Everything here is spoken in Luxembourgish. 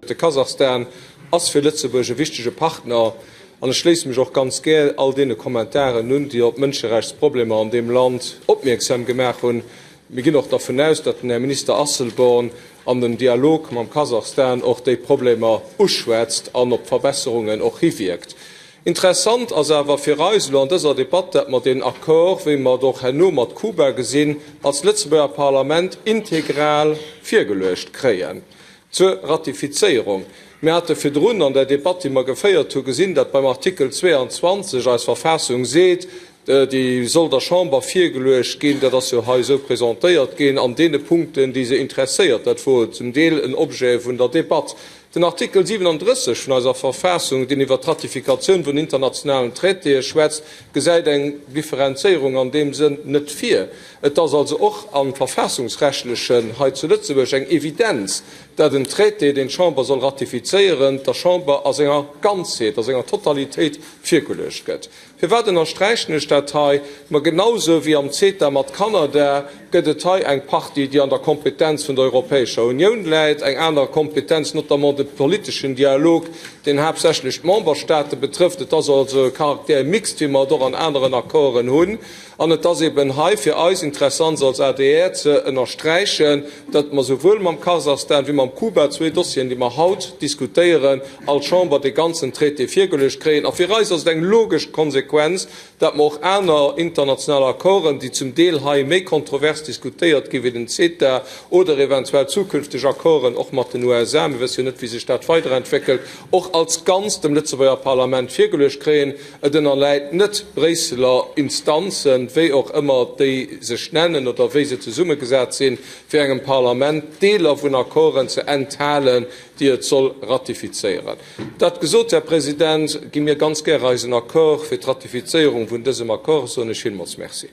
De Kasachstan ass fir Lëtzebuerg e wichtege Partner an ech schléisse mech och ganz gär all deene Kommentaren un, déi op d'Mënscherechtsproblemer an deem Land opmierksam gemaach hunn. Mir ginn och dervun aus, datt den Här Minister Asselborn an dem Dialog mam Kasachstan och déi Problemer uschwätzt an op Verbesserungen och hiwierkt. Interessant ass awer fir eis elo an dëser Debatt, dat mer deen Accord, wéi mer et och herno mat Kuba gesinn, als Lëtzebuerger Parlament integral virgeluecht kréien. Zur Ratifizéierung, Mir hate virdrun an der Debatt, déi mer geféiert hu gesinn, datt beim Artikel 22 eis Verfassung seet, déi soll der Chamber virgeluecht ginn, dat ass jo hei esou presentéiert ginn, an deene Punkten, déi se interesséiert. Dat wor zum Deel en Objet vun der Debatt. Den Artikel 37 vun eiser Verfassung, deen iwwert d'Ratifikatioun vun internationalen Traitéë schwätzt, gesäit eng Differenzéierung an deem Sënn net vir. Et ass also och am Verfassungsrechtlechen hei zu Lëtzebuerg eng Evidenz, dat en Traité, deen d'Chamber soll ratifizéieren, der Chamber a senger Ganzheet, a senger Totalitéit virgeluecht gëtt. Firwat ënnersträichen ech dat hei? Ma genausou wéi am CETA mat Kanada gëtt et hei eng Partie, déi an der Kompetenz vun der Europäescher Unioun läit, eng aner Kompetenz, notamment de politeschen Dialog, deen haaptsächlech d'Memberstate betrëfft. Et ass also e Caractère mixte, wéi mer et och an aneren Accorden hunn. An et ass eben hei fir eis interessant als adr ze ënnersträichen, datt mer souwuel mam Kasachstan wéi mam Kuba, zwee Dossieren, déi mer haut diskutéieren, als Chamber dee ganzen Traité virgeluecht kréien. A fir eis ass et eng logesch Konsequenz, datt mer och aner international Accorden, déi zum Deel hei méi kontrovers diskutéiert gi wéi den CETA oder eventuell zukünfteg Accorden och mat den USA, mir wësse jo net, wéi sech dat weiderentwéckelt, och als Ganzt dem Lëtzebuerger Parlament virgeluecht kréien. Et ënnerläit net Bréisseler Instanzen, wéi och ëmmer déi sech nennen oder wéi se zesummegesat sinn, fir engem Parlament Deeler vun Accorden ze enthalen, déi et soll ratifizéieren. Dat gesot, Här President, gi mir ganz gär eisen Accord fir d'Ratifizéierung vun dësem Accord, soen ech villmools Merci.